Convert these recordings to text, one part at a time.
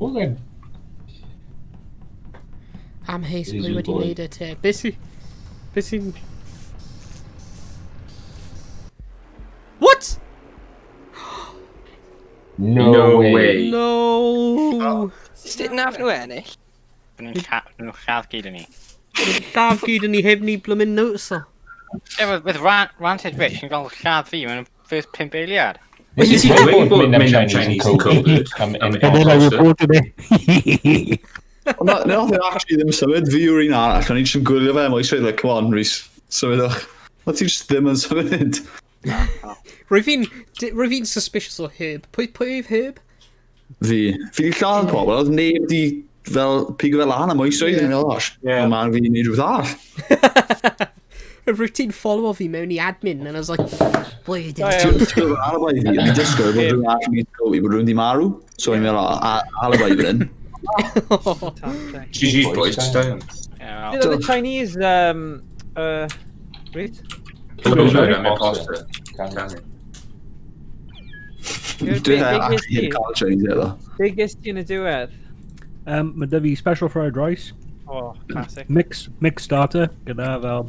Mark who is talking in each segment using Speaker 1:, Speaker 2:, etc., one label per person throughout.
Speaker 1: Morgan.
Speaker 2: Amheus
Speaker 1: Easy
Speaker 2: pwy wedi
Speaker 1: boy.
Speaker 2: wneud e te. Be sy... Be sy'n... What?
Speaker 1: No,
Speaker 3: No
Speaker 1: way.
Speaker 3: way.
Speaker 2: No!
Speaker 4: Sut nath nhw ennill?
Speaker 5: Nhw'n lladd gyd yn ni.
Speaker 2: Lladd gyd yn ni heb ni blymyn notes o.
Speaker 5: Ie, with Rancid Rich yn gael lladd fi mewn first 5 eiliad.
Speaker 1: Nes
Speaker 3: Nes
Speaker 1: i
Speaker 3: i
Speaker 1: dweud
Speaker 3: dweud
Speaker 1: bod
Speaker 3: bod
Speaker 1: mynd am Chinese yn Covid. Am
Speaker 3: Am
Speaker 6: And then I
Speaker 3: imposter.
Speaker 6: reported it.
Speaker 7: Ond na, nath e actually ddim symud, fi yw'r un arall, o'n i jyst yn gwylio fe, mae'n like, come on, Rhys, symudwch. Na ti jyst ddim yn symud.
Speaker 2: Rwy fi'n suspicious o Herb. Pwy yw Herb?
Speaker 7: Fi. Fi di lladd pobl, oedd neb di fel pigo fe lan am oesoedd, yn meddwl, gosh,
Speaker 3: Ie.
Speaker 7: yeah. Man fi'n neud rhywbeth arall.
Speaker 2: Rwy ti'n follow fi mewn i admin, and I was like, boy, you did
Speaker 8: Oh,
Speaker 2: it.
Speaker 7: Ti'n gwybod alibi fi, o'n i'n disgwyl bod rhywun arall yn mynd i bod rhywun di marw, so o'n i'n meddwl, alibi fan hyn.
Speaker 8: Tactic.
Speaker 3: GG's boys, da iawn.
Speaker 5: Ie, wel.
Speaker 8: You know, the Chinese, right?
Speaker 3: Covid am imposter.
Speaker 1: Can.
Speaker 8: Be-
Speaker 7: Dwi'n
Speaker 8: be
Speaker 7: actually
Speaker 8: ges ti?
Speaker 7: heb cael Chinese eto.
Speaker 8: Be ges ti yn y diwedd?
Speaker 6: Mae 'da fi special fried rice,
Speaker 8: Oh, classic.
Speaker 6: mixed starter, gyda fel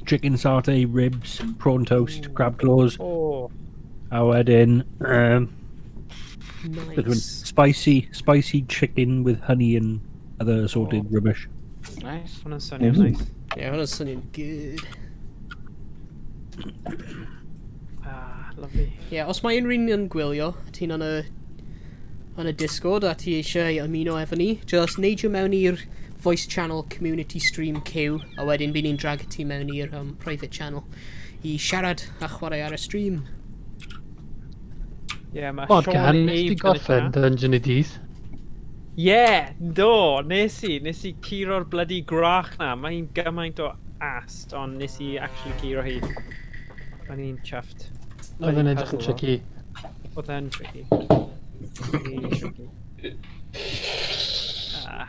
Speaker 6: chicken satay, ribs, prawn toast, crab claws,
Speaker 8: Oh,
Speaker 6: a wedyn beth yw'n
Speaker 2: Nice.
Speaker 6: spicy chicken with honey and other assorted rubbish.
Speaker 5: Nice.
Speaker 8: Hwnna'n swnio'n nice.
Speaker 2: Yeah, hwnna'n swnio'n good.
Speaker 8: Ah, lovely.
Speaker 2: Yeah, os mae unrhyw un yn gwylio, ti'n yn y Discord a ti eisiau ymuno efo ni, just neidio mewn i'r voice channel community stream queue, a wedyn bydd ni'n drag ti mewn i'r private channel i siarad a chwarae ar y stream.
Speaker 8: Yeah, mae
Speaker 9: Morgan,
Speaker 8: Sean
Speaker 9: nes ti
Speaker 8: Aves yn y
Speaker 9: gorffen
Speaker 8: chat.
Speaker 9: Dungeon y Dydd?
Speaker 8: Yeah, do, nes i curo'r bloody gwrach na. Mae'n gymaint o ast, ond nes i actually curo hi. O'n i'n chuffed.
Speaker 9: Oedd yn edrych yn tricky.
Speaker 8: Oedd e'n tricky. Really tricky. Ah,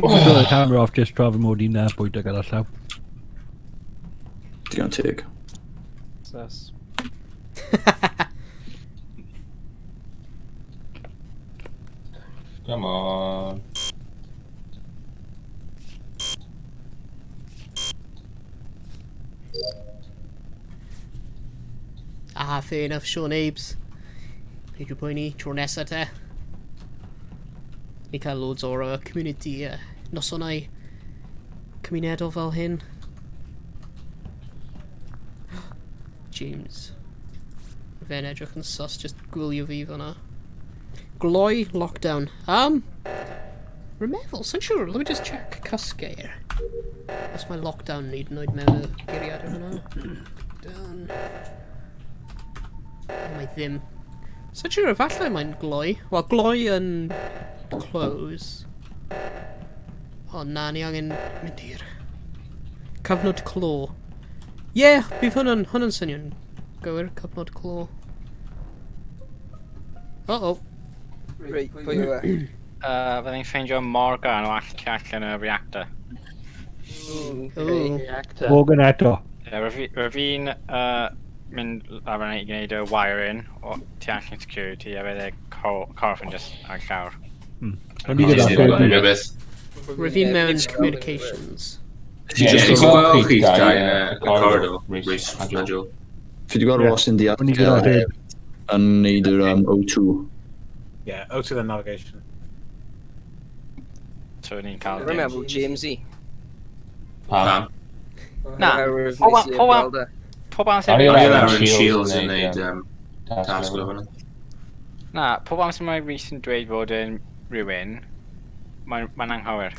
Speaker 6: Fi'n oh. y camera off just tra fy mod i'n bwyta gyda llaw.
Speaker 7: Digon teg.
Speaker 8: Sus.
Speaker 1: Come on.
Speaker 2: Ah, fair enough, Sean Abes. Peidio poeni, tro nesa te. Ni cael loads o'r community nosonau cymunedol fel hyn. James. Fe'n edrych yn sus, just gwylio fi fyna. Gloi lockdown. Rwy'n meddwl, sa'n siŵr, let me just check Cysgeir. Os mae lockdown hyd yn oed mewn y geiriadur hwnna. Done. Oh, mae ddim. Sa'n siŵr, efallai mae'n gloi. Wel, gloi yn close. O na, ni angen mynd i'r cyfnod clo. Ie, yeah, bydd hwnna'n swnio'n gywir, cyfnod clo. Uh-oh.
Speaker 4: Reit, pwy yw e?
Speaker 5: Fydden i'n ffeindio Morgan o allan y reactor.
Speaker 2: Ooh.
Speaker 9: Reactor.
Speaker 6: Morgan eto.
Speaker 5: Ie, rwy fi'n mynd lawr yna i gwneud y wiring o tu allan security a fydd y corff yn just ar llawr.
Speaker 6: O'n i gyda
Speaker 3: Nes i ddim
Speaker 6: Fergie.
Speaker 3: rhywbeth.
Speaker 2: Rwy fi'n mewn communications.
Speaker 7: Ti
Speaker 1: Ie,
Speaker 7: just
Speaker 3: Ti'n
Speaker 1: ie.
Speaker 3: gweld
Speaker 1: Gweld
Speaker 3: chi
Speaker 1: Dai
Speaker 3: dau
Speaker 1: yn
Speaker 3: yn
Speaker 1: y
Speaker 3: y corridor,
Speaker 1: Rhys
Speaker 3: Rhys
Speaker 1: a
Speaker 3: a Joe.
Speaker 7: Fi wedi gweld
Speaker 6: Ie.
Speaker 7: Ross yn di
Speaker 6: O'n i gyda Herb.
Speaker 7: yn neud yr O2.
Speaker 10: Yeah, O2 the navigation.
Speaker 5: So ni'n cael
Speaker 4: Rwy'n meddwl Jamesy.
Speaker 1: Pam?
Speaker 5: Na,
Speaker 4: Oherwydd
Speaker 5: pob-
Speaker 4: nes i
Speaker 5: pob-
Speaker 4: weld e.
Speaker 5: Pob amser
Speaker 1: O'n i
Speaker 3: O'n i
Speaker 1: lawr
Speaker 3: lawr
Speaker 1: yn
Speaker 3: yn Shields
Speaker 1: Shields
Speaker 3: yn
Speaker 1: yn
Speaker 3: neud
Speaker 1: neud
Speaker 3: tasg o hwnna.
Speaker 5: Na, pob amser mae Rhys yn dweud fod yn rhywun, mae'n anghywir.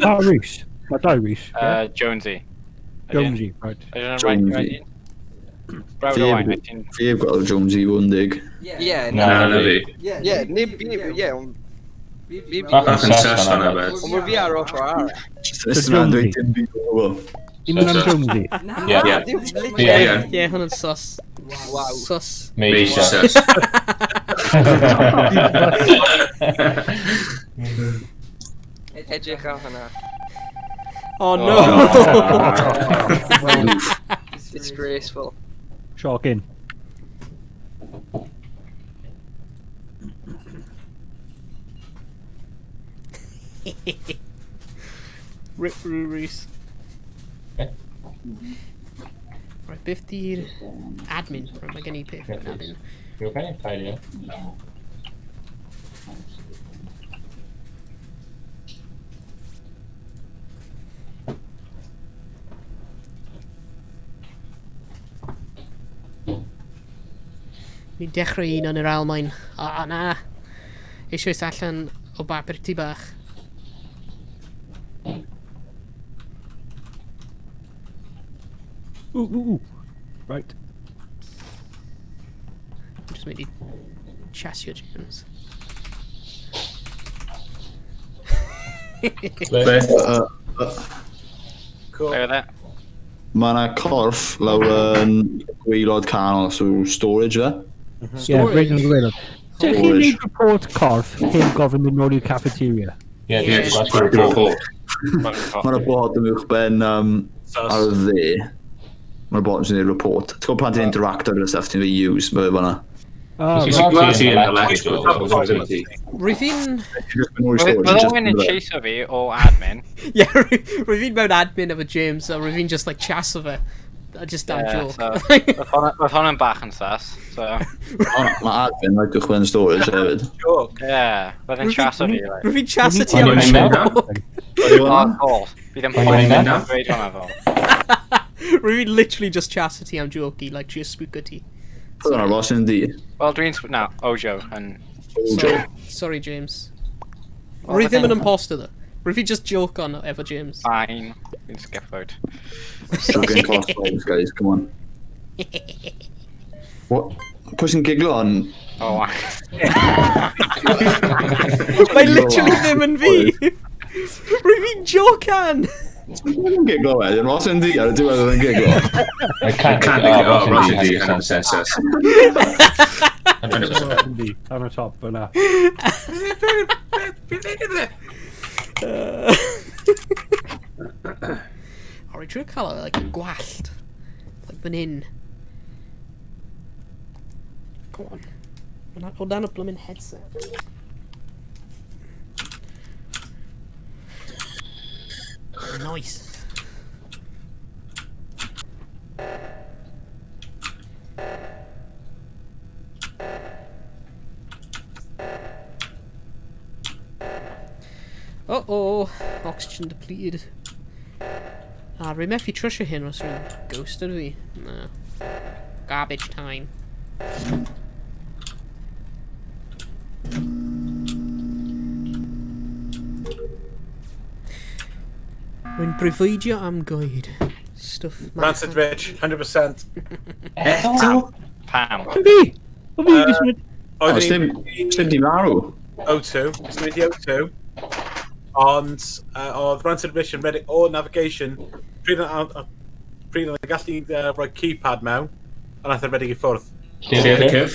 Speaker 6: Ah, Rhys. Mae dau Rhys. ie?
Speaker 5: Jonesy.
Speaker 6: Jonesy, right.
Speaker 5: Ydyn nhw'n
Speaker 7: Jonesy.
Speaker 5: right? Brawd
Speaker 7: Fi
Speaker 5: Owain,
Speaker 7: heb-
Speaker 5: ti'n...
Speaker 7: Fi heb gweld Jonesy fod yn dig.
Speaker 4: Ie,
Speaker 1: Na,
Speaker 3: Na, na fi.
Speaker 4: Ie, nid fi, ie, ond... Fi,
Speaker 1: Bach
Speaker 3: Bach
Speaker 1: yn
Speaker 3: yn
Speaker 1: sus
Speaker 3: sus
Speaker 1: fan'na
Speaker 3: fan'na,
Speaker 1: beth.
Speaker 3: beth.
Speaker 4: Ond mae fi ar ochr arall.
Speaker 7: Just yn ystod dweud dim byd o gwbl.
Speaker 6: Ti'n mynd am Jonesy?
Speaker 1: Ie.
Speaker 3: Ie.
Speaker 4: Dim
Speaker 1: Ie.
Speaker 3: Ie.
Speaker 2: Ie, hwnna'n sus.
Speaker 4: Waw.
Speaker 2: Sus.
Speaker 1: Major
Speaker 3: Major
Speaker 1: sus.
Speaker 3: sus.
Speaker 4: Edrych ar hwnna.
Speaker 2: Oh no!
Speaker 4: Disgraceful.
Speaker 6: Shocking.
Speaker 2: Rip Roo Rees.
Speaker 1: Okay.
Speaker 2: Right, beth di'r admin? Right, mae gen i peth yn admin.
Speaker 1: You okay? Tidy up.
Speaker 2: Ni'n dechrau un yn yr Almaen. A, na. Eisoes allan o bapur ti bach.
Speaker 6: Ooh, ooh, ooh. Right.
Speaker 2: I'm just mynd i chasio James.
Speaker 1: Ble?
Speaker 10: Cool.
Speaker 5: Ble oedd e?
Speaker 7: Mae yna corff lawr yn gwaelod canol, so storage fe.
Speaker 6: Yeah, right yn y gwaelod. So chi'n
Speaker 7: Storage.
Speaker 6: neud report corff heb gofyn mynd nôl i'r cafeteria?
Speaker 1: Yeah,
Speaker 3: Yeah,
Speaker 1: just
Speaker 3: just
Speaker 1: gwasgu
Speaker 3: report.
Speaker 1: report.
Speaker 7: Mae'na bot yn uwch ben ar y dde. Mae'r bot yn gwneud report. Ti'n gwybod pan ti'n interacto gyda stuff ti'n fe use, mae fe fan'na.
Speaker 6: Oh,
Speaker 1: Ti'n
Speaker 6: right.
Speaker 1: gweld ti yn
Speaker 3: Electrical
Speaker 1: electrical
Speaker 3: proximity.
Speaker 2: Rwy fi'n...
Speaker 7: Ti'n just mynd nôl i storage,
Speaker 5: Roedd
Speaker 7: just
Speaker 5: Owen yn
Speaker 7: mynd fe.
Speaker 5: chase fi o admin.
Speaker 2: Yeah, rwy fi'n mewn admin efo James, a rwy fi'n just like chaso fe. A just am
Speaker 5: Yeah,
Speaker 2: joke.
Speaker 5: so, roedd hwnna'n bach yn sus, so...
Speaker 7: Mae admin like uwch ben storage hefyd.
Speaker 10: Joke.
Speaker 5: Yeah, roedd yn chaso fi, like.
Speaker 2: Rwy fi'n chaso ti
Speaker 1: O'n
Speaker 2: am
Speaker 1: i'n mynd
Speaker 2: joke.
Speaker 5: Oh, of course. Bydd yn
Speaker 1: O'n i'n
Speaker 5: pointless
Speaker 1: mynd
Speaker 5: yn dweud hwnna fel.
Speaker 2: Rwy fi'n literally just chaso ti am joke i, like, trio spooko ti.
Speaker 7: Put on Ross in D.
Speaker 5: Wel, dwi'n... Na, Ojo yn...
Speaker 7: Ojo.
Speaker 2: Sorry, sorry James. Rwy ddim yn imposter though. Rwy fi just joke on efo James.
Speaker 5: Fine. Dwi'n skip vote.
Speaker 7: Fucking cost vibes, guys, come on. What? Pwy sy'n giglo on?
Speaker 5: Oh,
Speaker 2: Mae literally ddim yn fi! Rwy fi'n jocan!
Speaker 7: Yn giglo wedyn, Ross yn D ar y diwedd oedd yn giglo.
Speaker 1: I can't,
Speaker 3: Can't
Speaker 1: oh,
Speaker 3: oh,
Speaker 1: Ross
Speaker 3: Ross
Speaker 1: in
Speaker 3: in
Speaker 1: D,
Speaker 3: D, 100% sus.
Speaker 1: 100%.
Speaker 6: Ar y top fyna.
Speaker 2: Alright, trio cael o, like, gwallt. Like, fan hyn. Come on. O dan y bloomin' headset. Nice. Uh-oh, oxygen depleted. A, rwy methu trwsio hyn os rwy'n ghost ydw i. Na. Garbage time. Rwy'n breuddwydio am goed. Stwff
Speaker 10: Rancid Rich, 100%.
Speaker 1: Eto?
Speaker 5: Pam.
Speaker 6: Fi! O fi, jyst mynd...
Speaker 7: Oh,
Speaker 10: Oeddwn
Speaker 7: Sdim, sdim di marw.
Speaker 10: O2, it's mynd i O2. Ond oedd Rancid Rich yn redeg o navigation, pryd oedd yn gallu rhoi keypad mewn, a nath e redeg i ffwrdd.
Speaker 1: Lle
Speaker 3: Lle
Speaker 1: oedd
Speaker 3: oedd y
Speaker 1: y
Speaker 3: cyff?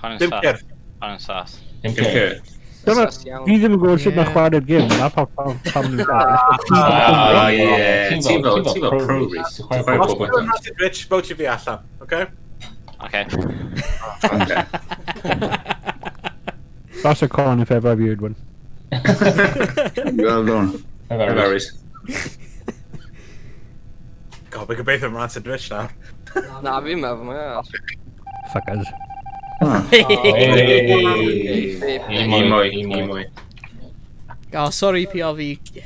Speaker 5: Hwnna'n
Speaker 10: Dim
Speaker 5: sus.
Speaker 10: cyrff.
Speaker 5: Hwnna'n sus.
Speaker 1: Dim
Speaker 3: Dim
Speaker 1: cyff.
Speaker 3: cyff.
Speaker 6: Dyma,
Speaker 4: Sus iawn.
Speaker 6: fi ddim yn gwybod sut mae
Speaker 2: Yeah.
Speaker 6: chwarae'r gêm, na pam pam ni'n gael.
Speaker 3: Ah, ie.
Speaker 1: Ti'n
Speaker 3: Ti'n
Speaker 1: fel
Speaker 3: fel
Speaker 1: pro
Speaker 3: pro
Speaker 1: Rhys.
Speaker 3: Rhys.
Speaker 1: Ti'n chwarae
Speaker 3: Ti'n chwarae
Speaker 10: Os
Speaker 3: pob
Speaker 10: ti'n
Speaker 3: wythnos.
Speaker 10: Rancid Rich, votio fi allan, oce?
Speaker 5: Okay.
Speaker 3: Okay.
Speaker 6: That's a con if ever I've heard one.
Speaker 7: Well done.
Speaker 1: Efe
Speaker 3: Efe
Speaker 1: Rhys.
Speaker 3: Rhys.
Speaker 10: God, we gobeithio am Rancid Rich nawr.
Speaker 4: Na, fi'n meddwl, mae'n gael.
Speaker 6: Fuckers.
Speaker 1: Hey.
Speaker 4: Hey.
Speaker 1: Un
Speaker 3: Un
Speaker 1: mwy,
Speaker 3: mwy,
Speaker 1: un
Speaker 3: un
Speaker 1: mwy.
Speaker 3: mwy.
Speaker 2: Oh, sorry PRV,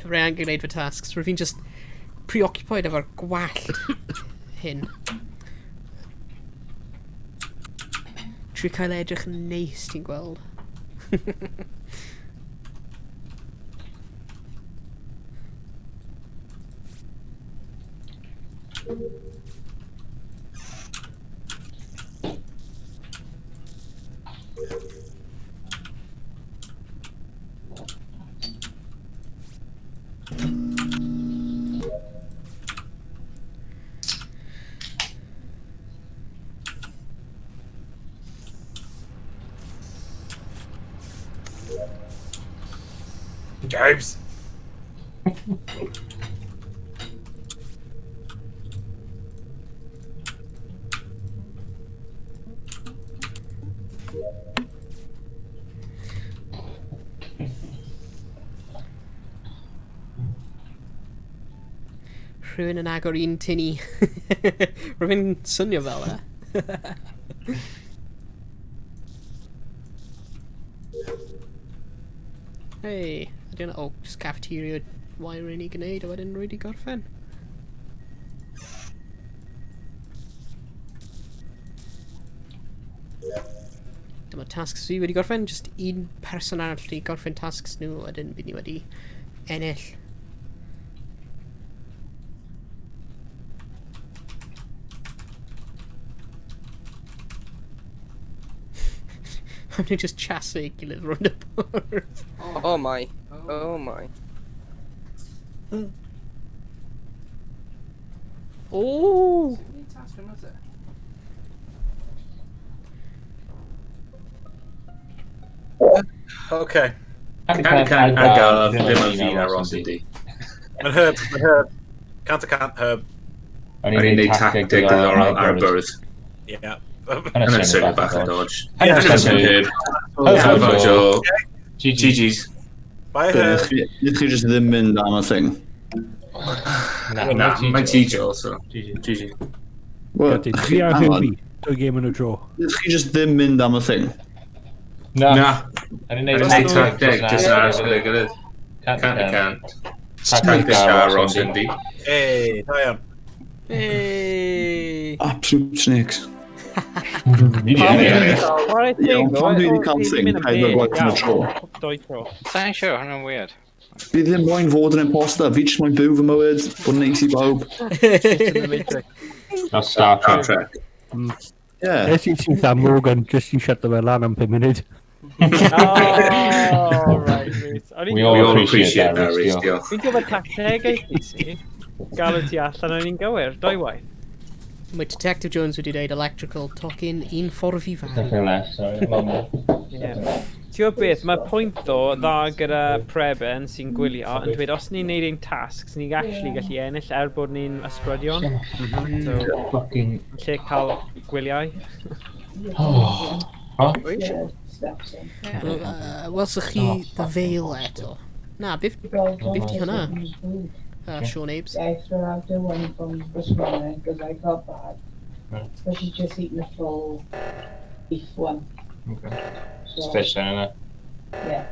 Speaker 2: rwy angen gwneud fy tasks. Rwy fi'n just preoccupied efo'r gwallt hyn. Trio cael edrych yn neis, ti'n gweld.
Speaker 10: James!
Speaker 2: rhywun yn agor un tynnu. Rwy'n swnio fel e. Hey, ydy hwnna... Oh, just cafeteria wiring i gwneud a wedyn rwy di gorffen. Dyma tasks fi wedi gorffen, just un person arall i gorffen tasks nhw, a wedyn bydd ni wedi ennill. I'm nhw just chasu ei gilydd rownd y bwrdd.
Speaker 4: Oh my. Oh my.
Speaker 2: Oh!
Speaker 10: Okay.
Speaker 3: Can a gael ddim yn fi'n aros ydi.
Speaker 10: Mae'n herb, mae'n herb. Cant y cant, herb.
Speaker 3: O'n i'n neud tactic diddorol ar y bwrdd.
Speaker 10: Yeah.
Speaker 3: Yn y swnio bach o dodge. 100% herb. Herb o Joe. GG's.
Speaker 10: Bye, herb.
Speaker 7: Nid chi jyst ddim mynd am y thing.
Speaker 3: Na, mae'n ti Joel, so. GG.
Speaker 7: Wel,
Speaker 6: Fi a
Speaker 7: hang on.
Speaker 6: Herbie, dwy game yn y dro.
Speaker 7: Nid chi jyst ddim mynd am y thing.
Speaker 1: Na.
Speaker 3: Na.
Speaker 1: O'n i'n
Speaker 3: O'n i'n neud tactic, jyst yn aros gyda'i gilydd. Cant y cant. Tactic aros yndi.
Speaker 10: Hey, da iawn.
Speaker 2: Hey!
Speaker 7: Absolute snakes.
Speaker 8: Chwarae teg,
Speaker 7: Iawn,
Speaker 8: ddo,
Speaker 7: pan dwi wedi
Speaker 8: o,
Speaker 7: cael
Speaker 8: ti
Speaker 7: thing,
Speaker 8: ddim yn
Speaker 7: paid â
Speaker 8: big
Speaker 7: gwaith yn y
Speaker 8: iawn.
Speaker 7: tro.
Speaker 8: Doi tro.
Speaker 5: Sa'n siŵr, hwnna'n weird.
Speaker 7: Fi ddim moyn fod yn imposter, fi jyst moyn byw fy mywyd, bod yn neis i bawb.
Speaker 1: That's Star
Speaker 3: Star
Speaker 1: Trek.
Speaker 3: Trek.
Speaker 7: Yeah.
Speaker 6: Nes i syth am Morgan, just i shut fe lan am 5 munud.
Speaker 8: Oh, right, Rhys. O'n i'n
Speaker 1: We
Speaker 3: We
Speaker 1: all
Speaker 3: all
Speaker 1: appreciate
Speaker 3: appreciate
Speaker 1: that,
Speaker 3: that,
Speaker 1: Rhys,
Speaker 3: Rhys,
Speaker 1: diolch.
Speaker 3: diolch.
Speaker 8: Fi'n gwybod tactegau ti, si. Galw ti allan o'n i'n gywir, doi waith.
Speaker 2: Mae Detective Jones wedi dweud electrical tocyn un ffordd i farw.
Speaker 1: Nothing left, sorry. Mumble.
Speaker 8: Yeah. Ti'n gwybod beth, mae pwynt ddo dda gyda Preben sy'n gwylio yn dweud os ni'n neud ein tasks, ni'n actually gallu ennill er bod ni'n ysbrydion. So,
Speaker 1: Fucking...
Speaker 8: yn lle cael gwyliau.
Speaker 1: Oh. Huh?
Speaker 2: Welsoch chi The Veil eto? Na, beth beth di hwnna? Sean Abe's.
Speaker 11: I threw out the one from this morning because I felt bad.
Speaker 1: Right.
Speaker 11: But she's just eaten a full beef one.
Speaker 1: Okay. It's
Speaker 11: So,
Speaker 1: fish then, innit?
Speaker 11: yeah.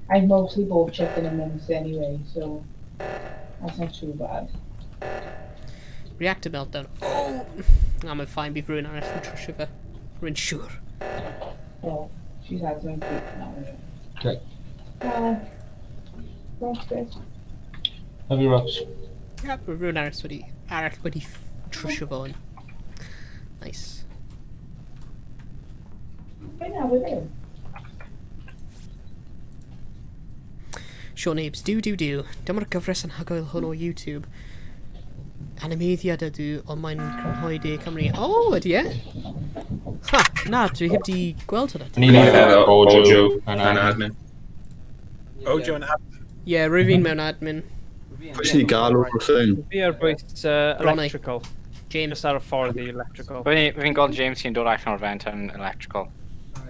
Speaker 11: I mostly bought chicken and mince anyway, so that's not too bad.
Speaker 2: Reactor meltdown. Oh! Na, mae'n fine bydd rhywun arall yn trwsio fe. Rwy'n siŵr.
Speaker 11: So she's had some beef now. Anyway.
Speaker 1: Okay.
Speaker 11: Well, that's good.
Speaker 1: Love you, Rox.
Speaker 2: Ie, mae rhywun arall wedi, arall wedi trwsio fo yn. Nice.
Speaker 11: Right now we're there.
Speaker 2: Sean Abe's, do do do. Dyma'r gyfres anhygoel hwn o YouTube. Animeiddiad ydw, ond mae'n crynhoi De Cymru. O, oh, ydy e? Ha, na, dwi heb di gweld hwnna.
Speaker 1: Ni'n
Speaker 3: Efo
Speaker 1: Ojo
Speaker 3: Ojo
Speaker 1: yn
Speaker 3: yn admin.
Speaker 10: Ojo and admin.
Speaker 2: Ie, yeah, rwy'n fi'n mewn admin.
Speaker 7: Pwy sy'n ei gael o'r thing?
Speaker 8: Fi ar bwys
Speaker 2: Bronau.
Speaker 8: electrical.
Speaker 2: James.
Speaker 8: Just ar y ffordd i electrical.
Speaker 5: Fi'n gweld James sy'n dod allan o'r vent yn electrical.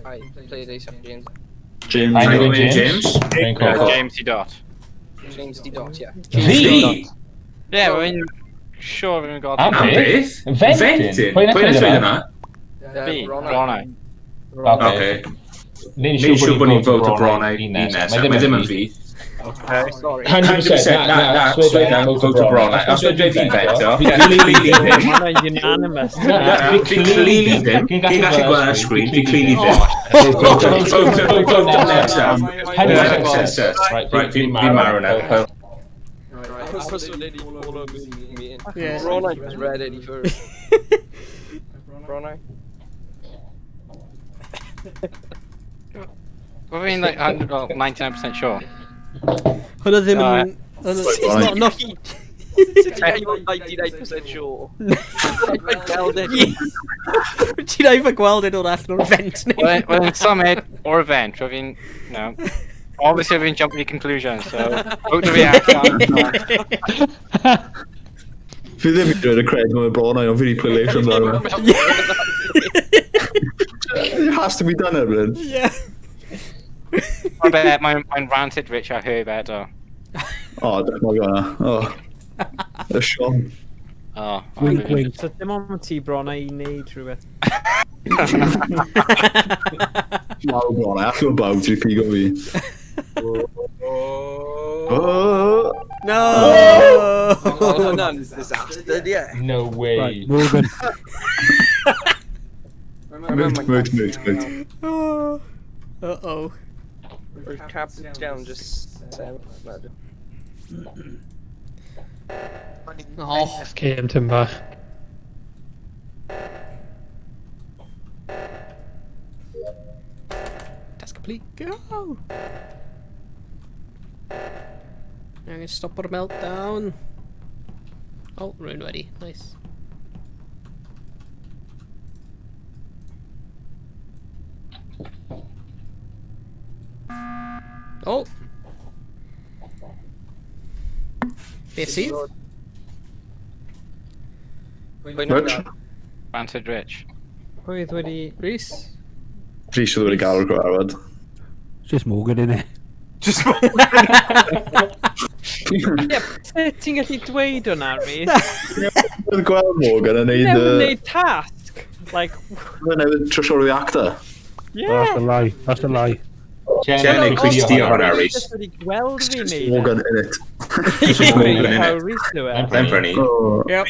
Speaker 4: Right, play this up, James.
Speaker 7: James.
Speaker 1: I'm
Speaker 3: James.
Speaker 1: doing
Speaker 3: James.
Speaker 1: James. Fi'n cool.
Speaker 5: James i dot.
Speaker 4: James D. Dot, yeah.
Speaker 1: Fi!
Speaker 5: Ie, fi'n siŵr fi'n gweld
Speaker 1: Am
Speaker 3: Am
Speaker 1: beth?
Speaker 3: beth?
Speaker 1: Venting?
Speaker 3: Venting?
Speaker 1: Pwy
Speaker 3: Pwy
Speaker 1: nath
Speaker 3: nath
Speaker 1: dweud
Speaker 3: dweud
Speaker 1: hwnna?
Speaker 3: hwnna?
Speaker 5: Fi, Bronau.
Speaker 1: Okay.
Speaker 3: Okay.
Speaker 1: Ni'n
Speaker 3: Ni'n siŵr bod ni'n vote o Bronau
Speaker 1: un
Speaker 3: un
Speaker 1: nesaf.
Speaker 3: nesaf. Mae ddim yn fi.
Speaker 10: Okay.
Speaker 4: Sorry.
Speaker 3: 100%, na, swear down, vote o Bronau. Os dwi'n dweud fi'n fento, fi clearly ddim.
Speaker 8: Mae'n unanimous.
Speaker 1: Na,
Speaker 3: Na, fi clearly ddim. Fi'n gallu gweld ar y sgrin, fi clearly ddim. Vote vote nesaf.
Speaker 1: 100%.
Speaker 3: Right, fi'n marw now.
Speaker 2: Yeah.
Speaker 4: Bronau was red 81st. Bronau.
Speaker 5: Fi'n like, well, 99% sure.
Speaker 2: Hwnna ddim yn... hwnna- It's not enough.
Speaker 4: Sut ti'n gallu bod 99% sure? I've gweld it.
Speaker 2: Ti'n ei fy gweld yn o'r allan o'r vent neu?
Speaker 5: Wel, yn symud o'r vent, fi'n, no. Obviously fi'n jump i conclusion, so vote fi allan.
Speaker 7: Fi ddim yn dweud y cred mae'n Bronau, ond fi wedi pleidleisio amdano fe. It has to be done, Evelyn.
Speaker 2: Yeah.
Speaker 5: Mae'n ranted Rich a Herb eto.
Speaker 7: O, dychmygu hwnna. O. Y Sean.
Speaker 5: Oh,
Speaker 6: Wink, wink.
Speaker 8: So dim ond ti bron i wneud rhywbeth.
Speaker 7: Waw, bron, allan o bawb ti'n pigo fi. Oh.
Speaker 2: No!
Speaker 4: Oh, hwnna'n disaster, ie.
Speaker 1: No way.
Speaker 6: Right, Morgan.
Speaker 7: Mute, mute, mute, mute.
Speaker 2: Oh. Uh-oh.
Speaker 4: We're capped down just 7.
Speaker 2: Oh.
Speaker 9: SK am tym bach.
Speaker 2: Task complete. Go! Now I'm gonna stop our meltdown. Oh, rune ready. Nice. Oh! Beth sydd?
Speaker 7: Rich?
Speaker 5: Rancid Rich.
Speaker 8: Pwy oedd wedi...
Speaker 2: Rhys?
Speaker 7: Rhys oedd wedi gael o'r gwarfod.
Speaker 6: Just Morgan, innit?
Speaker 10: Just
Speaker 8: Ie, sut ti'n gallu dweud hwnna, Rhys?
Speaker 7: Oedd gweld Morgan yn neud...
Speaker 8: Never neud task! Like,
Speaker 7: Oedd newydd trwsio'r reactor.
Speaker 8: yeah!
Speaker 6: That's a lie. That's a lie.
Speaker 3: Jenny, Christy hwnna, Rhys.
Speaker 8: Just wedi gweld fi neud e.
Speaker 7: Morgan in it.
Speaker 8: Just
Speaker 3: Morgan in
Speaker 8: How
Speaker 3: it.
Speaker 8: Rhys do e.
Speaker 3: I'm Brenny.
Speaker 7: Oh.
Speaker 2: Yep.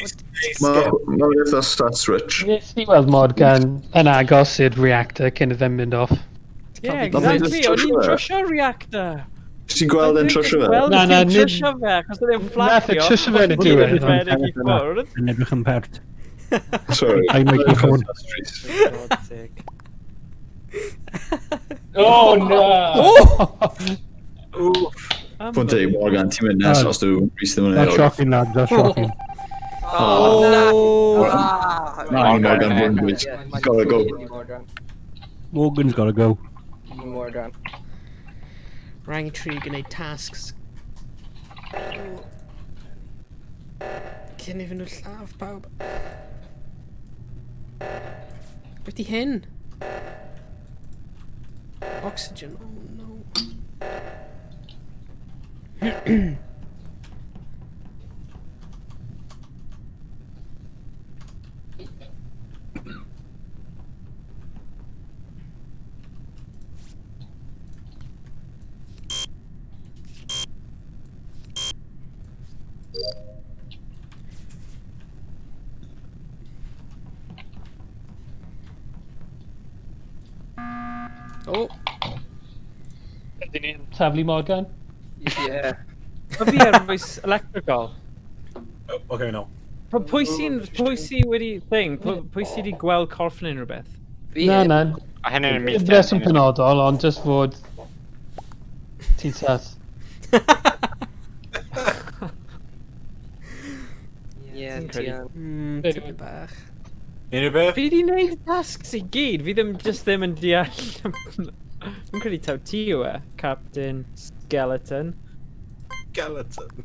Speaker 7: Mae'n eitha stats rich.
Speaker 9: Nes i weld Morgan yn agos i'r reactor cyn iddo fe mynd off.
Speaker 8: Yeah,
Speaker 7: Nath e
Speaker 8: exactly.
Speaker 7: just
Speaker 8: O'n i'n
Speaker 7: trwsio fe.
Speaker 8: trwsio reactor.
Speaker 7: Ti'n gweld e'n trwsio fe?
Speaker 8: Gweld
Speaker 9: Na, na,
Speaker 8: ti'n
Speaker 9: nid-
Speaker 8: trwsio fe, achos oedd e'n
Speaker 9: Nath e
Speaker 8: fflachio.
Speaker 9: trwsio fe yn y diwedd, ond-
Speaker 8: Redeg i ffwrdd.
Speaker 6: Yn edrych yn pert.
Speaker 7: Sorry.
Speaker 6: I microphone.
Speaker 8: God's sake.
Speaker 1: Oh no!
Speaker 2: Oh!
Speaker 7: Fwn teg, Morgan, ti'n mynd nes os dwi Rhys ddim yn
Speaker 6: That's
Speaker 7: euog.
Speaker 6: shocking, lad. That's shocking.
Speaker 4: Oh,
Speaker 2: Oh!
Speaker 4: na!
Speaker 7: Na, Morgan, fwn bwyd. Gotta go.
Speaker 4: Morgan.
Speaker 6: Morgan's gotta go.
Speaker 4: Morgan.
Speaker 2: Rang tri gwneud tasks. Cyn iddyn nhw lladd pawb. Beth di hyn? Oxygen, oh no. Oh,
Speaker 9: Ydyn ni'n taflu Morgan?
Speaker 4: Yeah.
Speaker 8: Mae fi ar voice electrical.
Speaker 10: Oh, okay, no.
Speaker 8: Pwy sy'n pwy sy wedi thing? Pwy sy wedi gweld corff neu rhywbeth?
Speaker 4: Fi
Speaker 9: Na, na.
Speaker 5: A hyn yn y
Speaker 9: Dim
Speaker 5: meeting.
Speaker 9: reswm penodol, ond just fod ti'n sas.
Speaker 4: Yeah, ti yn.
Speaker 2: Tipyn bach.
Speaker 10: Unrhyw beth?
Speaker 8: Fi wedi gwneud tasks i gyd. Fi ddim just ddim yn deall. Fi'n credu taw ti yw e. Captain Skeleton.
Speaker 10: Skeleton.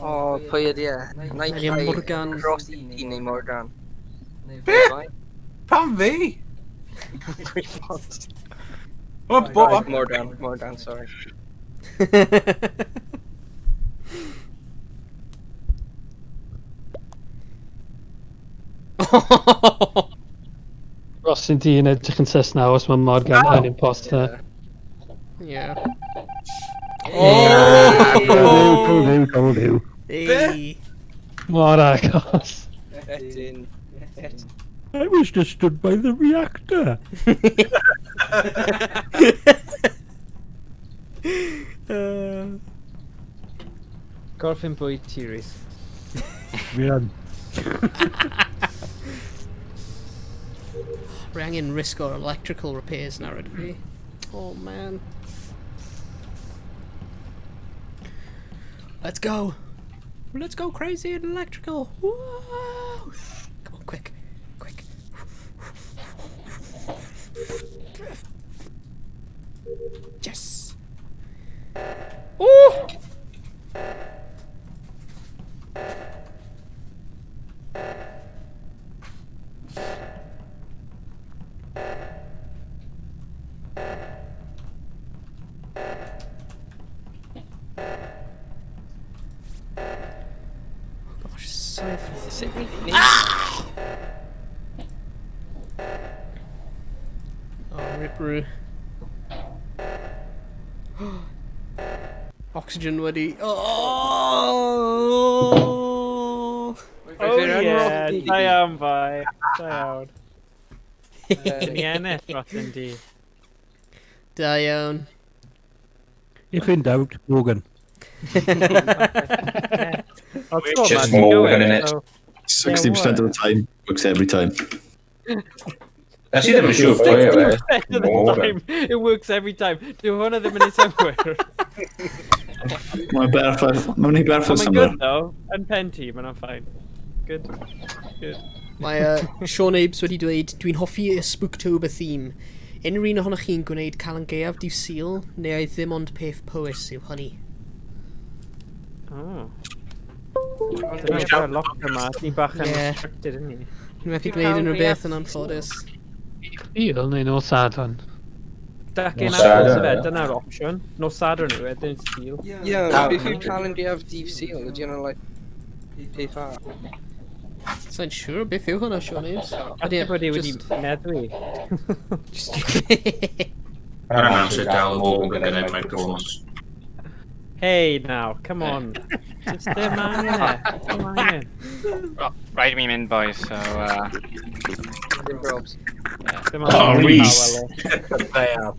Speaker 4: O, pwy ydi e? Naill
Speaker 2: William
Speaker 4: ai
Speaker 2: Morgan.
Speaker 4: Ross i neu Morgan.
Speaker 10: Be? Pam fi? O, bo...
Speaker 4: Morgan, Morgan, sorry.
Speaker 9: Ross sy'n di yn edrych yn sys nawr os mae Morgan yn imposter.
Speaker 2: Yeah.
Speaker 6: Told you, told you, told you.
Speaker 2: Hey.
Speaker 9: Mor agos.
Speaker 4: Etyn. Etyn.
Speaker 6: I was just stood by the reactor.
Speaker 8: Gorffen bwyd ti, Rhys.
Speaker 6: Fi yn.
Speaker 2: Rwy angen risk o'r electrical repairs nawr ydw fi. Oh man. Let's go! Let's go crazy in electrical! Whoa! Come on, quick. Quick. Yes! Oh! Saif.
Speaker 4: Sut ni...
Speaker 2: Oh, rip roo. Oxygen wedi... Oh!
Speaker 8: Oh yeah, da iawn bai. Da iawn. Ni ennill, rotten di.
Speaker 2: Da iawn.
Speaker 6: If in doubt, Morgan.
Speaker 1: Just Morgan in it.
Speaker 7: 60% of the time, works every time.
Speaker 1: Actually ddim yn siŵr pwy yw e.
Speaker 8: 60% of the time, it works every time. Dyw hwnna ddim yn ei synhwyr.
Speaker 7: Mae'n berffaith, mae'n ei berffaith
Speaker 8: Mae'n
Speaker 7: somewhere.
Speaker 8: good though. Yn pen ti, mae'n fine. Good. Good.
Speaker 2: Mae Sean Abes wedi dweud, dwi'n hoffi y Spooktober theme. Unrhyw un ohonoch chi'n gwneud Calan Gaeaf dydd Sul, neu ai ddim ond peth Powys yw hynny?
Speaker 8: Oh. Dyna'r yeah. lock yma, ni bach yn
Speaker 2: Ie.
Speaker 8: restricted, yn ni?
Speaker 2: Dwi'n methu gwneud unrhyw beth yn anffodus.
Speaker 9: Sul neu nos Sadwrn?
Speaker 8: Duck in
Speaker 1: Nos Sadwrn,
Speaker 8: apples fe,
Speaker 1: ie.
Speaker 8: dyna'r opsiwn. Nos Sadwrn yw e, dim Sul.
Speaker 4: Ie, beth yw Calan Gaeaf dydd Sul? Ydy hwnna, like, peth arall?
Speaker 2: Sa'n siŵr beth yw hwnna, Sean Abes.
Speaker 8: Falle bod e wedi meddwi.
Speaker 2: Just...
Speaker 3: Ar yr amser dal Morgan gyda microphones.
Speaker 8: Hey now, come on. Just dim angen e. Dim angen.
Speaker 5: Rhaid i mi mynd, boys, so...
Speaker 4: Dim probs.
Speaker 8: Dim
Speaker 3: Oh,
Speaker 8: angen
Speaker 3: Rhys.
Speaker 10: They are.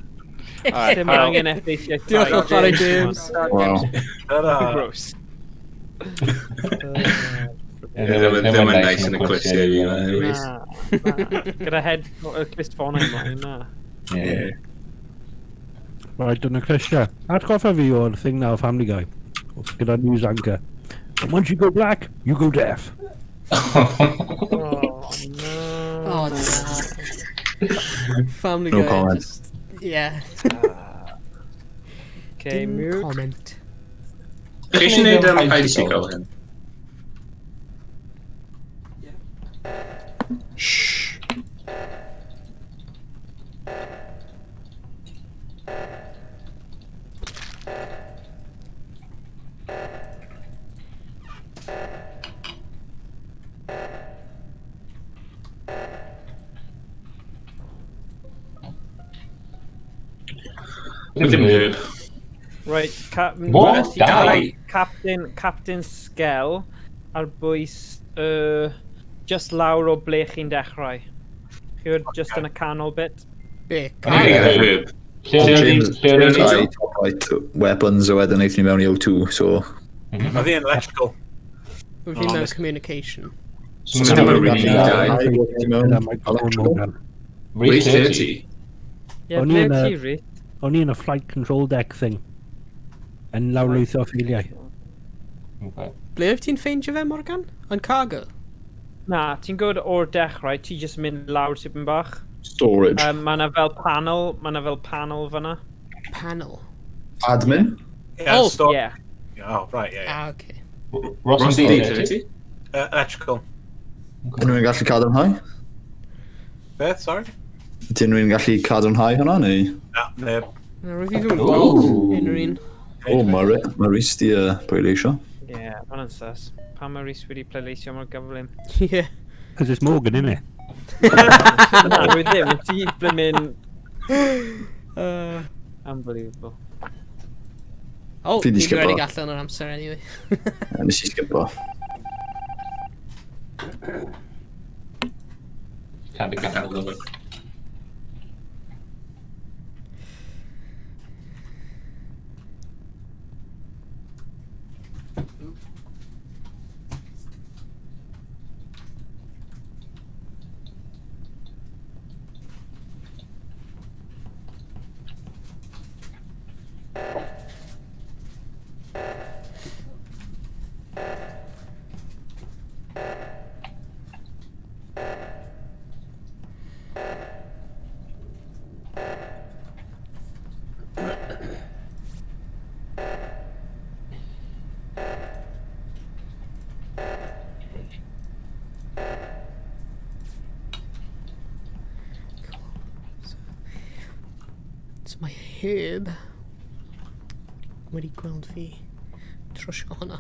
Speaker 5: Alright,
Speaker 8: Dim
Speaker 5: well,
Speaker 8: angen effeithiau.
Speaker 2: Diolch o chwarae, James.
Speaker 7: Wow.
Speaker 10: Ta-ra.
Speaker 8: Gross.
Speaker 3: Ddim yn nice yn y cwestiwn i fi, Rhys.
Speaker 8: Na, na. Gyda head, clustffonau ymlaen, na.
Speaker 3: Yeah.
Speaker 6: Right, dyna Christian. Atgoffa fi o'r thing now, Family Guy. Gyda news anchor. And once you go black, you go deaf.
Speaker 8: Oh, no.
Speaker 2: Oh, no. Family
Speaker 7: No
Speaker 2: Guy.
Speaker 7: comment.
Speaker 2: Just, yeah.
Speaker 8: Okay,
Speaker 2: Dim
Speaker 8: mute.
Speaker 2: comment.
Speaker 3: Chi eisiau gwneud hide and seek fel hyn?
Speaker 7: Shh.
Speaker 3: Ddim herb.
Speaker 8: Right,
Speaker 1: What?
Speaker 8: wnes i
Speaker 1: Dau?
Speaker 8: gael Captain Skell ar bwys just lawr o ble chi'n dechrau. Chi wedi just yn y canol bit.
Speaker 2: Be?
Speaker 3: O'n i'n gael herb.
Speaker 1: Lle oedd
Speaker 7: James,
Speaker 1: lle oedd
Speaker 7: James
Speaker 1: hi?
Speaker 7: I, top right, weapons a wedyn aethon ni mewn i O2, so...
Speaker 10: Oedd hi'n electrical.
Speaker 2: Fi mewn communication.
Speaker 1: So
Speaker 3: Dim yn really dau.
Speaker 7: I i mewn
Speaker 6: Gyda microphone
Speaker 7: electrical.
Speaker 6: Morgan.
Speaker 1: Rhys 30.
Speaker 8: Ie,
Speaker 6: O'n i
Speaker 8: ble
Speaker 6: yn y-
Speaker 8: ti, Rhys?
Speaker 6: O'n i yn y flight control deck thing. Yn lawrlwytho ffeiliau.
Speaker 1: Okay.
Speaker 2: Ble wyt ti'n ffeindio fe, Morgan? Yn cargo?
Speaker 8: Na, ti'n gwybod o'r dechrau, ti just mynd lawr tipyn bach.
Speaker 7: Storage.
Speaker 8: Mae yna fel panel, mae yna fel panel fyna.
Speaker 2: Panel.
Speaker 7: Admin.
Speaker 10: Yeah,
Speaker 2: Oh,
Speaker 10: store-
Speaker 8: Yeah.
Speaker 10: Oh, right, yeah, yeah.
Speaker 2: Ah, okay.
Speaker 1: Ross
Speaker 3: Ross
Speaker 1: and
Speaker 3: D
Speaker 1: 30.
Speaker 3: 30.
Speaker 10: Electrical.
Speaker 7: Unrhyw un gallu cadarnhau?
Speaker 10: Beth, sorry?
Speaker 7: Ydy unrhyw un gallu cadarnhau hwnna, neu?
Speaker 10: Na, neb.
Speaker 2: Na, rwyf i ddim yn gweld
Speaker 1: Ooh.
Speaker 2: unrhyw un.
Speaker 7: O, mae ma Rhys di pleidleisio.
Speaker 8: Ie, yeah, hwnna'n sus. Pam mae Rhys wedi pleidleisio mor gyflym?
Speaker 2: Ie.
Speaker 6: Cos it's Morgan, innit?
Speaker 8: Na, dwi ddim. Ti blymyn... Unbelievable.
Speaker 2: Oh,
Speaker 7: Fi 'di
Speaker 2: fi wedi
Speaker 7: sgipo.
Speaker 2: rhedeg allan o'r amser anyway.
Speaker 7: Nes i sgipo.
Speaker 1: Can't be can't.
Speaker 2: So mae Herb wedi gweld fi trwsio hwnna.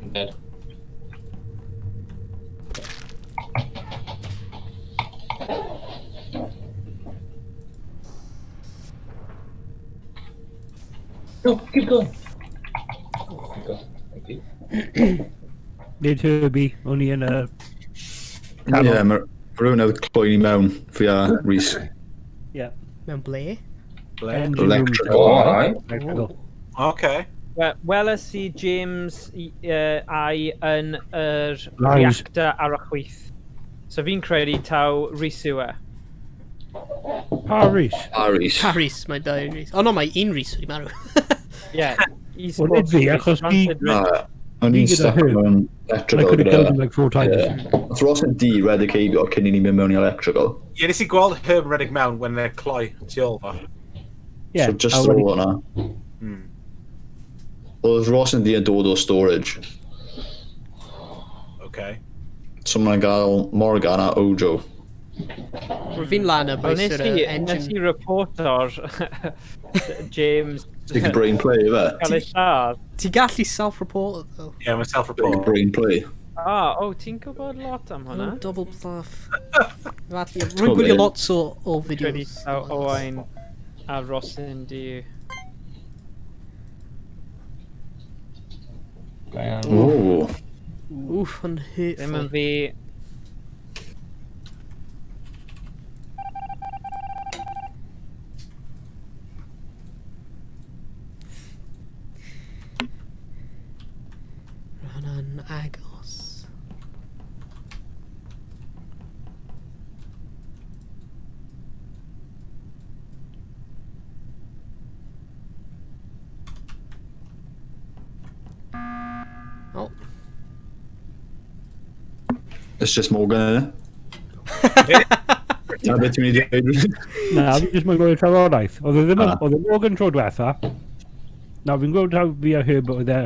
Speaker 1: I'm dead. No, keep going. Keep going. Thank you.
Speaker 6: Nid Herbie, o'n i yn y...
Speaker 7: Ie, mae rhywun oedd cloi ni mewn, fi a Rhys.
Speaker 6: Ie.
Speaker 2: Mewn ble?
Speaker 10: Ble?
Speaker 6: Engine room.
Speaker 7: Electrical.
Speaker 3: Alright.
Speaker 6: Electrical.
Speaker 10: Okay.
Speaker 8: Weles i James I yn yr
Speaker 6: Lies.
Speaker 8: reactor ar y chwith. So fi'n credu taw Rhys yw e.
Speaker 6: Pa Rhys?
Speaker 7: A Rhys.
Speaker 2: Pa Rhys, mae dau Rhys. O no, mae un Rhys wedi marw.
Speaker 8: Ie.
Speaker 6: Wel, nid fi, achos fi-
Speaker 7: Na, o'n i'n
Speaker 6: Fi gyda
Speaker 7: stuck
Speaker 6: Herb.
Speaker 7: mewn
Speaker 6: I
Speaker 7: electrical
Speaker 6: could have killed
Speaker 7: gyda...
Speaker 6: him like four times.
Speaker 7: Ie. Nath Ross yn D redeg heibio cyn i ni mynd mewn i electrical.
Speaker 10: Ie, nes i gweld Herb yn redeg mewn when they're cloi tu ôl fo.
Speaker 6: Yeah,
Speaker 7: So just
Speaker 6: a
Speaker 7: ar
Speaker 6: wedi-
Speaker 7: ôl hwnna. Oedd Ross yn D yn dod o storage.
Speaker 10: Okay.
Speaker 7: So mae'n gael Morgan a Ojo.
Speaker 2: Rwy'n fi'n lan y
Speaker 8: Wel,
Speaker 2: bwys
Speaker 8: nes
Speaker 2: yr
Speaker 8: i, nes
Speaker 2: engine.
Speaker 8: i report o'r James
Speaker 7: Big brain play, ife?
Speaker 8: cael ei lladd.
Speaker 2: Ti'n gallu self-report, though.
Speaker 10: Ie, yeah, mae'n self-report.
Speaker 7: Big brain play.
Speaker 8: Ah, o, ti'n gwybod lot am hwnna?
Speaker 2: No double bluff. Felly, Rwy'n gwylio
Speaker 7: be?
Speaker 2: lot o
Speaker 8: Credu
Speaker 2: fideos.
Speaker 8: taw Owain a Rosin di.
Speaker 1: Diane.
Speaker 7: Ooh.
Speaker 2: Oof, yn
Speaker 8: Ddim yn
Speaker 2: hurtful.
Speaker 8: fi.
Speaker 2: Rhan yn agos. Oh.
Speaker 7: It's just Morgan, innit? Dyna beth ti'n mynd i dweud?
Speaker 6: Na, fi jyst mae'n gwybod trafodaeth. Oedd e ddim yn...
Speaker 7: Ah.
Speaker 6: Oedd e Morgan tro diwetha. Na, fi'n gwybod taw fi a Herb oedd e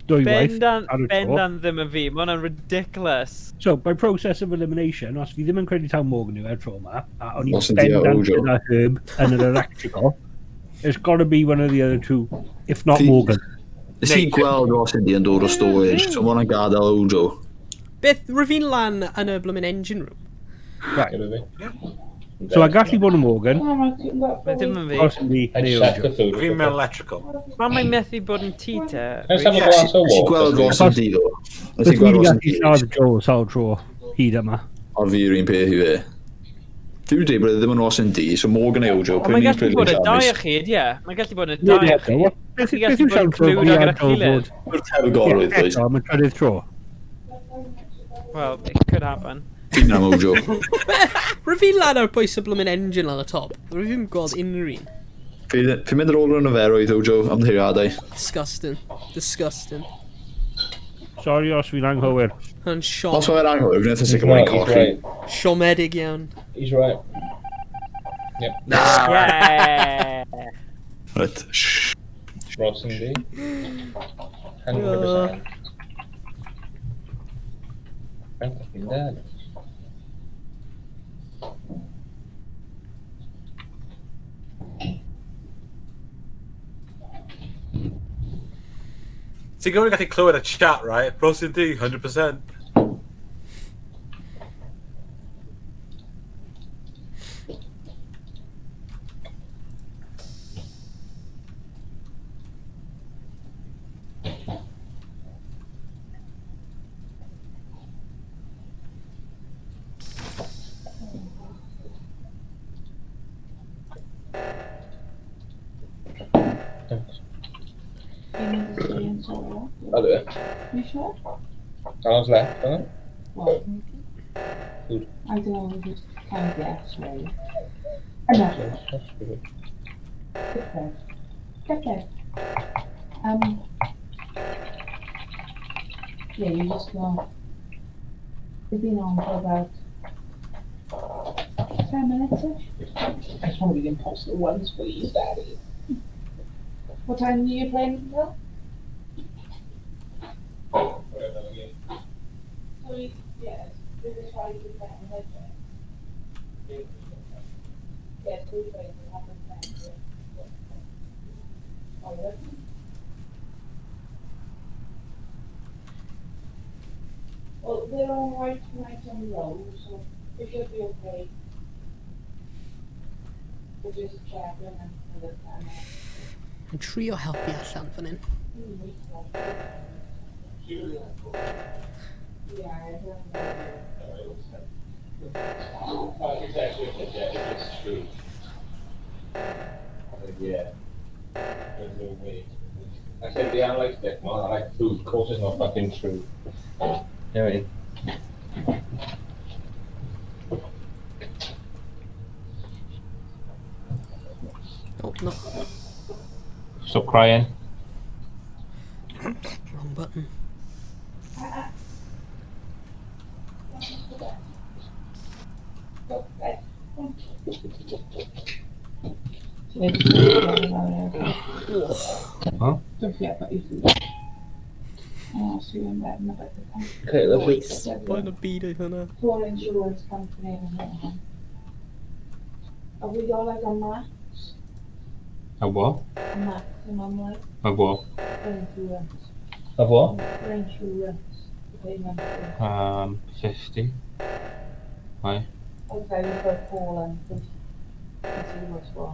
Speaker 6: dwywaith
Speaker 8: Bendan,
Speaker 6: ar y tro.
Speaker 8: bendan ddim yn fi. Mae hwnna'n ridiculous.
Speaker 6: So, by process of elimination, os fi ddim yn credu taw Morgan yw e'r tro yma, a o'n i'n
Speaker 7: Os yn di a
Speaker 6: bendant
Speaker 7: Ojo.
Speaker 6: gyda Herb yn yr electrical, it's got to be one of the other two, if not
Speaker 7: Fi-
Speaker 6: Morgan.
Speaker 7: Nes i gweld Ross yn D yn dod o storage, so mae hwnna'n gadael Ojo.
Speaker 2: Beth, rwy'n fi'n lan yn y blymyn engine room.
Speaker 6: Right.
Speaker 1: Gyda fi.
Speaker 6: So, a gallu bod yn Morgan,
Speaker 8: Mae ddim yn fi.
Speaker 6: os yn fi,
Speaker 1: I
Speaker 6: neu
Speaker 1: just checked
Speaker 6: Ojo.
Speaker 1: the food.
Speaker 10: Fi'n mewn electrical.
Speaker 8: Mae mae'n methu bod yn ti te.
Speaker 1: Can I just have a
Speaker 8: Rhys?
Speaker 1: glass of
Speaker 7: Nes i
Speaker 1: water?
Speaker 7: gweld Ross yn D ddo. Nes
Speaker 6: Beth
Speaker 7: i gweld
Speaker 6: fi
Speaker 7: Ross yn
Speaker 6: wedi
Speaker 7: D.
Speaker 6: gallu lladd Joe sawl tro hyd yma.
Speaker 7: A fi yw'r un peth yw e. Fi wedi dweud bod e ddim yn Ross yn D, so Morgan a Ojo.
Speaker 8: Ond mae'n gallu bod y dau o chi, ie. Mae'n gallu bod yn y dau o chi.
Speaker 6: Beth
Speaker 8: Ti'n
Speaker 6: beth
Speaker 8: gallu
Speaker 6: yw
Speaker 8: bod yn
Speaker 6: siawns o
Speaker 8: clued
Speaker 6: fi a
Speaker 8: gyda
Speaker 6: Joe
Speaker 8: gilydd.
Speaker 6: fod...
Speaker 7: Yw'r tebygolrwydd,
Speaker 6: Ie,
Speaker 7: boys.
Speaker 6: Eto, am y trydydd tro.
Speaker 8: Well, it could happen.
Speaker 7: Fi'n am Ojo.
Speaker 2: Rwy'n fi'n lan ar bwys y blymyn engine lan y top. Rwy'n fi'n gweld unrhyw un.
Speaker 7: Fi'n mynd ar ôl yn y feroedd, Ojo, am ddeiriadau.
Speaker 2: Disgusting. Disgusting.
Speaker 6: Sorry os fi'n anghywir.
Speaker 2: Hwnna'n siom.
Speaker 7: Os mae'n anghywir, fi'n eitha
Speaker 1: He's
Speaker 7: sicr bod
Speaker 1: right,
Speaker 7: ni'n
Speaker 1: he's
Speaker 7: colli.
Speaker 1: right.
Speaker 2: Siomedig iawn.
Speaker 1: He's right. Yep.
Speaker 8: Yeah!
Speaker 7: Right. Shh.
Speaker 1: Ross and D. 100%. I'm fucking dead.
Speaker 10: Ti'n gwybod gallu clywed y chat, right? Ross yn D, 100%.
Speaker 1: Thanks.
Speaker 11: You need to stay in so long.
Speaker 1: I'll do it.
Speaker 11: You sure?
Speaker 1: How long's left, isn't it?
Speaker 11: What?
Speaker 1: Food.
Speaker 11: I don't know, just kind of guess, really. Enough.
Speaker 1: That's good.
Speaker 11: Get there. Get there. Yeah, you just go. We've been on for about 10 minutes-ish.
Speaker 12: I just want to be the imposter once, please, Daddy.
Speaker 11: What time are you playing until? So, yes, we just try to get that later. Yeah, so we play until 10:30. Oh, yeah. Well, they're all right tonight on low, so it should be okay. We're just checking and for the time.
Speaker 2: Yn trio helpu allan fan hyn.
Speaker 11: Yeah, I don't know.
Speaker 1: It's true. Yeah. There's no way. I said the analyze dick, man. I like food. Of course it's not fucking true. Anyway.
Speaker 2: Oh, no.
Speaker 1: Stop crying.
Speaker 2: Oops, wrong button.
Speaker 1: Huh?
Speaker 11: Don't forget about your food. Oh, I'll see you in bed in a bit.
Speaker 1: Okay, lovely.
Speaker 2: Boi'n y byd oedd hwnna.
Speaker 11: For insurance company and everything. Have we got like a max?
Speaker 1: A what?
Speaker 11: A maximum like
Speaker 1: A what?
Speaker 11: for insurance?
Speaker 1: A what?
Speaker 11: For insurance. To pay monthly.
Speaker 1: 50. Why?
Speaker 11: Okay, we've got to call and see what's what.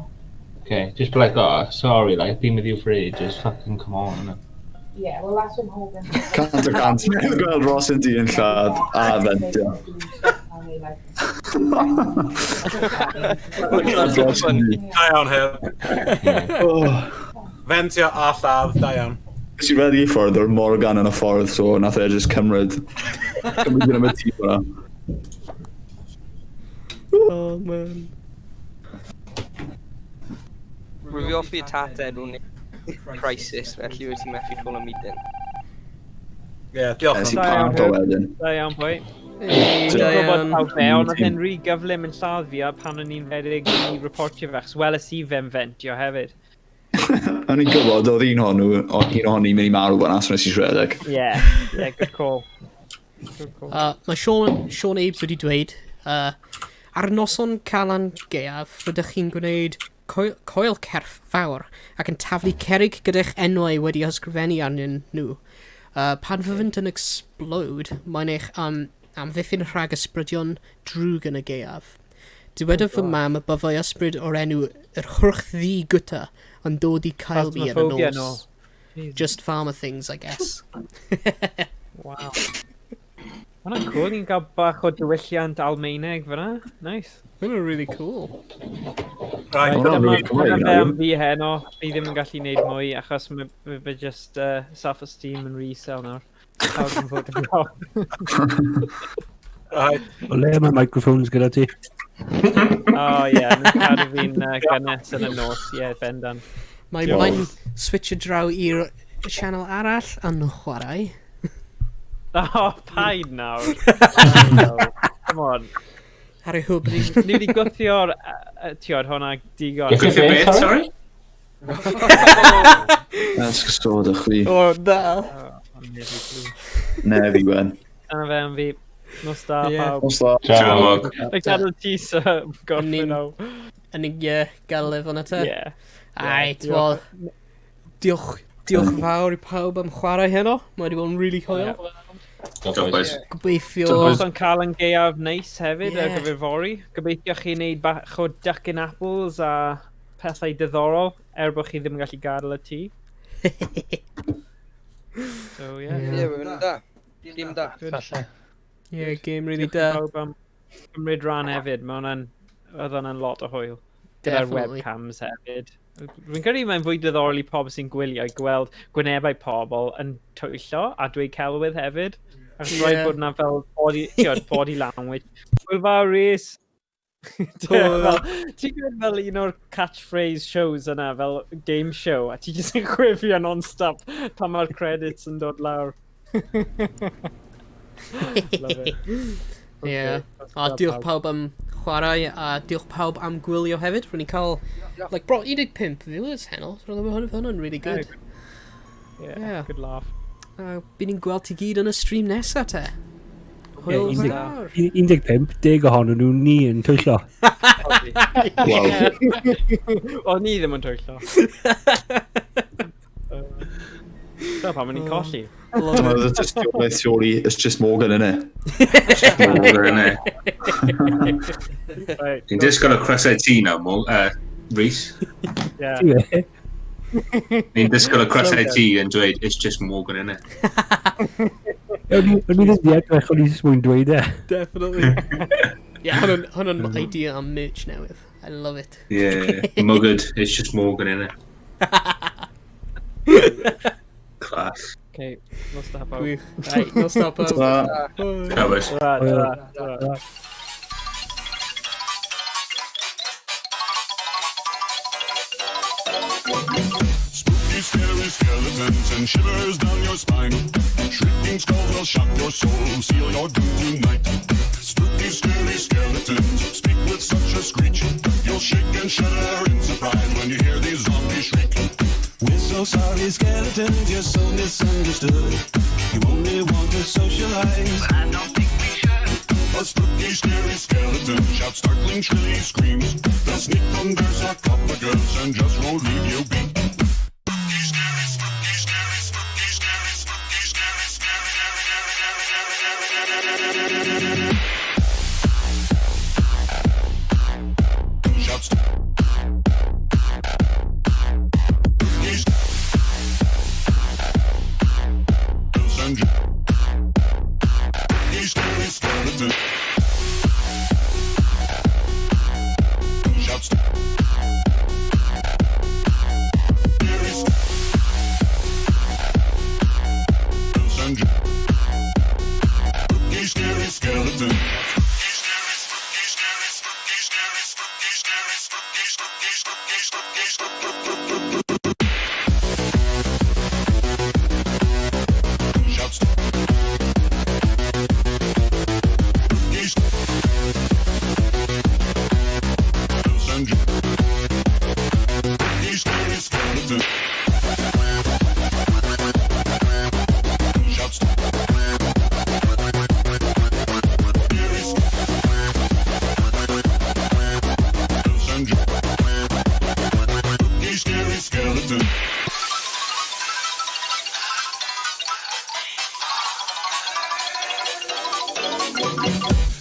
Speaker 1: Okay, just be like, oh, sorry, like, I've been with you for ages. Fucking come on, innit?
Speaker 11: Yeah, well that's what I'm hoping.
Speaker 7: 100%. Dwi'n gweld Ross yn dyn lladd a fentio. Ross yn dyn.
Speaker 10: Da iawn, Hugh. Fentio a lladd, da iawn.
Speaker 7: Nes i redeg i ffwrdd o'r Morgan yn y ffordd, so nath e just cymryd. Cymryd gyda y tîm hwnna.
Speaker 2: Oh, man.
Speaker 4: Rwy fi offi tatau rhwng crisis, felly wyt ti'n methu call a meeting.
Speaker 10: Ie, diolch.
Speaker 7: Nes i parto wedyn.
Speaker 8: Da iawn, boi.
Speaker 2: Hey,
Speaker 8: Dwi'n
Speaker 2: da
Speaker 8: gwybod
Speaker 2: iawn.
Speaker 8: pawb fe, ond oedd e'n rhy gyflym yn lladd fi a pan o'n i'n redeg i reportio fe, achos weles i fe'n fentio hefyd.
Speaker 7: O'n i'n gwybod oedd un ohonw, un ohoni mynd i marw fan'na, so nes i rhedeg.
Speaker 8: Yeah, yeah, good call. Good call.
Speaker 2: Mae Sean Ames wedi dweud, ar noson Calan Gaeaf, rydych chi'n gwneud coel cerff fawr ac yn taflu cerrig gyda'ch enwau wedi ysgrifennu arnyn nhw. Pan fyddant yn explode, mae'n eich amddiffyn rhag ysbrydion drwg yn y gaeaf. Dywedodd fy mam y byddai ysbryd o'r enw yr hwrch ddu gwta yn dod i cael fi yn y
Speaker 8: Phasmophobia,
Speaker 2: nos.
Speaker 8: no. Jesus.
Speaker 2: Just farmer things, I guess.
Speaker 8: Wow. Hwna'n cool, ni'n cael bach o diwylliant Almaeneg fyna. Nice.
Speaker 2: Hwna'n really cool.
Speaker 10: Right,
Speaker 7: Hwnna'n
Speaker 8: Dyma
Speaker 7: really cool,
Speaker 8: dyma fe
Speaker 7: you
Speaker 8: am fi heno. Fi ddim yn gallu neud mwy achos mae fe just self-esteem yn rhy isel nawr. Pawb yn fod yn wrong.
Speaker 10: Right.
Speaker 6: O le mae microphones gyda ti?
Speaker 8: Oh ie, yeah, mae'n cadw fi'n gynnes yn y nos. Ie, yeah, bendant.
Speaker 2: Mae'n
Speaker 7: Diolch.
Speaker 2: mae switch draw i'r channel arall yn chwarae.
Speaker 8: Oh, paid nawr. No, come on.
Speaker 2: Harry Hwb.
Speaker 8: Ni wedi gwthio'r, tiod, hwnna digon.
Speaker 3: Gwthio beth, sorry?
Speaker 7: Esgusodwch fi.
Speaker 2: O, na.
Speaker 8: Oh,
Speaker 7: Ne, fi wen.
Speaker 8: Dyna fe am fi. Nos da,
Speaker 2: Ie.
Speaker 8: pawb.
Speaker 7: Nos da.
Speaker 3: Ciao, Mog.
Speaker 8: Like, gadael ti so gorffen o.
Speaker 2: Yn ni'n, ie, gadael efo na te.
Speaker 8: Ie.
Speaker 2: Ai,
Speaker 8: Ie,
Speaker 2: wel, diolch yn fawr i pawb am chwarae heno. Mae wedi bod yn really hwyl.
Speaker 3: Diolch, boys.
Speaker 2: Gobeithio...
Speaker 8: Noson Calan Gaeaf neis hefyd ar
Speaker 2: Ie.
Speaker 8: gyfer fory. Gobeithio chi wneud bach o duck and apples a pethau diddorol, er bod chi ddim yn gallu gadael y tŷ. So, yeah.
Speaker 4: Ie, mae'n mynd yn da. Dim da.
Speaker 9: Falle.
Speaker 2: Ie, game really
Speaker 8: Diolch i
Speaker 2: da.
Speaker 8: pawb am cymryd rhan hefyd. Mae hwnna'n, oedd hwnna'n lot o hwyl. Gyda'r
Speaker 2: Definitely.
Speaker 8: webcams hefyd. Fi'n credu mae'n fwy diddorol i pobl sy'n gwylio i gweld gwynebau pobl yn twyllo a dweud celwydd hefyd. Achos
Speaker 2: Ie.
Speaker 8: rhaid bod yna fel body, tiod, body language. Hwyl fawr, Rhys!
Speaker 2: Hwyl.
Speaker 8: Fel- Ti'n gwybod fel un o'r catchphrase shows yna, fel game show, a ti jyst yn chwifio non-stop pan mae'r credits yn dod lawr. Love it.
Speaker 2: Ie.
Speaker 8: Okay,
Speaker 2: A diolch pawb am chwarae a diolch pawb am gwylio hefyd. Rwy'n ni'n cael, like, bro, 15 viewers heno. So roedd hwnna'n really good.
Speaker 8: Yeah,
Speaker 2: Yeah.
Speaker 8: good laugh.
Speaker 2: A bydd ni'n gweld ti gyd yn y stream nesa te. Hwyl
Speaker 6: Ie,
Speaker 2: fawr.
Speaker 6: 15, 10 ohonyn nhw ni yn twyllo.
Speaker 7: Wow.
Speaker 8: O'n i ddim yn twyllo. So, pan ma'n i'n colli.
Speaker 7: Dyma y tystiolaeth theori, it's just Morgan, innit?
Speaker 3: Just Morgan, innit?
Speaker 8: Right.
Speaker 3: Ni'n disgwyl y crysau ti nawr, Rhys.
Speaker 8: Yeah.
Speaker 3: Ni'n disgwyl y crysau ti yn dweud, it's just Morgan, innit?
Speaker 6: O'n i ddim wedi edrych, o'n i jyst mwyn dweud e.
Speaker 2: Definitely. Yeah, hwnna'n idea am merch newydd. I love it.
Speaker 3: Yeah, Muggered, it's just Morgan, innit? Class.
Speaker 8: Okay, nos da pawb.
Speaker 2: Gwych. Right, nos da pawb.
Speaker 7: Ta.
Speaker 3: Ta, boys.
Speaker 8: Ta, ta, ta.
Speaker 13: Spooky, scary skeletons and shivers down your spine. Shrieking skulls will shock your soul, seal your doom tonight. Spooky, scary skeletons speak with such a screech. You'll shake and shudder in surprise when you hear these zombies shriek.
Speaker 14: We're so sorry, skeletons, you're so misunderstood. You only want to socialize. But I don't think we should.
Speaker 13: A spooky, scary skeleton shouts startling, shrilly screams. They'll sneak under sarcophagus and just won't leave you be. Shouts. Spooky, skeleton. Shouts. Spooky, scary skeleton. Shouts. Spooky, scary skeleton. Shouts. Spooky, scary skeleton.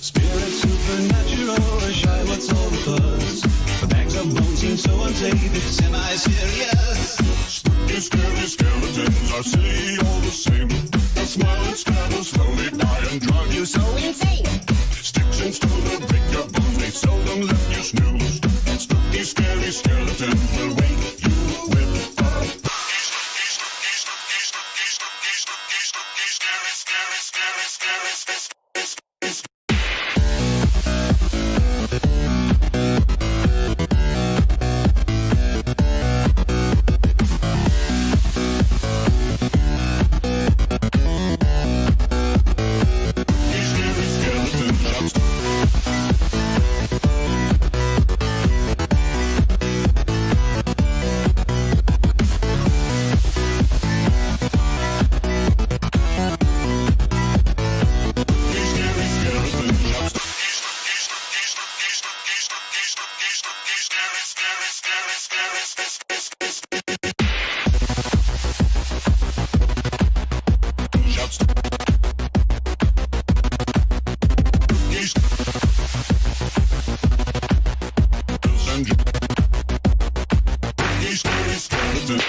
Speaker 14: Spirit supernatural or shy, what's all the fuss? The bags of bones seem so unsafe, it's semi-serious.
Speaker 13: Spooky, scary skeletons are silly all the same. They'll smile and scabble slowly by and drive you
Speaker 14: so insane.
Speaker 13: Sticks and stones will break your bones, they seldom let you snooze. Spooky, scary skeletons will wake you with a skeleton shouts. Spooky, scary skeleton shouts. Shouts. Spooky, scary skeleton.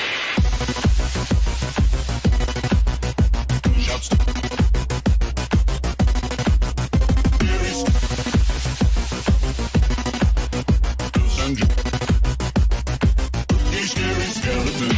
Speaker 13: Shouts. Spooky, scary skeleton.